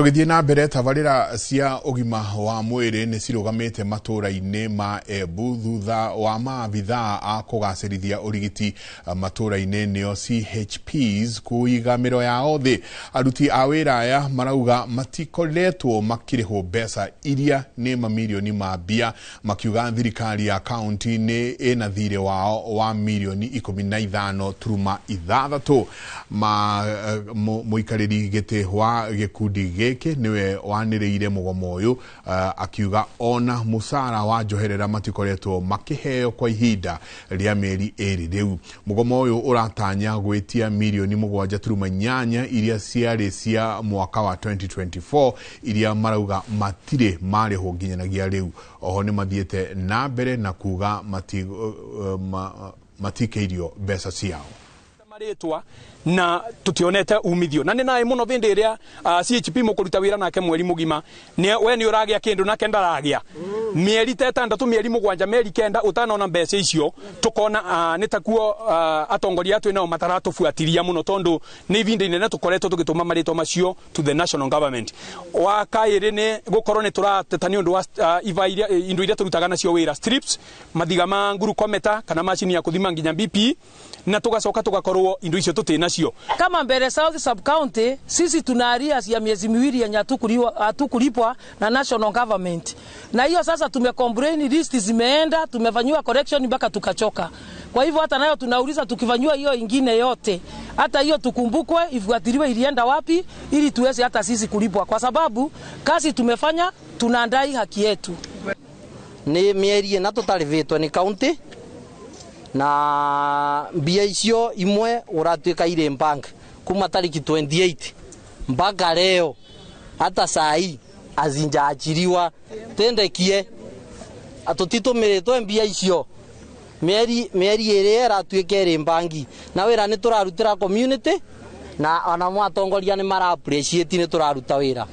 Tũgĩthiĩ na mbere, tabarĩra cia ũgima wa mwĩrĩ nĩ cirũgamĩte matũra-inĩ ma Embu thutha wa maabithaa a kũgacĩrithia ũrigiti matũra-inĩ, nĩo CHPs, kũiga mĩro yao thĩ. Aruti a wĩra aya marauga matikoretwo makĩrĩhwo mbeca iria nĩ mamirioni ma mbia, makiuga thirikari ya kaunti nĩ ĩna thirĩ wao wa mirioni 15.6. Ma mũikarĩri gĩtĩ wa gĩkundi gĩkĩ nĩwe wanĩrĩire mũgomo ũyũ, akiuga ona mũcara wa njoherera matikoretwo makĩheo kwa ihinda rĩa mĩeri 2 rĩu. Mũgomo ũyũ ũratanya gwĩtia mirioni 7.8 iria ciarĩ cia mwaka wa 2024, iria marauga matirĩ marĩhwo nginyanagia rĩu. Oho nĩ mathiĩte na mbere na kuga matikĩirio mbeca ciao. Marĩtwa na tutionete umithio na nĩ naĩ mũno vĩndĩ ĩrĩa CHP mũkũruta wĩra nake mweri mũgima nĩ we nĩ ũragĩa kĩndũ nake ndaragĩa mĩeri ta 6, mĩeri 7, mĩeri 9 ũtanona mbeca icio. Tukona nĩ takuo atongoria atũ nao mataratũbuatiria mũno, tondũ nĩ ivinda inene tũkoretwo tũgĩtũma marĩtwa macio to the national government. Wa kaĩrĩ nĩ gũkorwo nĩ tũrateta nĩ ũndũ wa iva iria, indo iria tũrutaga nacio wĩra, strips, mathiga ma glucometer kana macini ya kũthima nginya BP, na tugacoka tugakorwo indo icio tũtĩ nacio. Kama Mbeere South Sub County, sisi tuna arrears ya miezi 2 yenye hatukulipwa na national government, na hiyo sasa tumecomplain, list zimeenda, tumefanyiwa correction mpaka tukachoka. Kwa hivyo hata nayo tunauliza, tukifanyiwa hiyo ingine yote, hata hiyo tukumbukwe, ifuatiliwe ilienda wapi, ili tuweze hata sisi kulipwa, kwa sababu kazi tumefanya, tunadai haki yetu. Nĩ mĩeri 4 tũtarĩvĩtwo nĩ county, na mbia icio imwe ũratuĩka irĩ bank kuma tariki 28 mpaka leo, hata saa hii hazijaachiliwa. Tendekie atutitumiritwe mbia icio mĩeri 2 ĩratuĩka ĩrĩ bangi, na wĩra nĩ tũrarutĩra community, na ona mwatongoria nĩ mara appreciate nĩ tũraruta wĩra.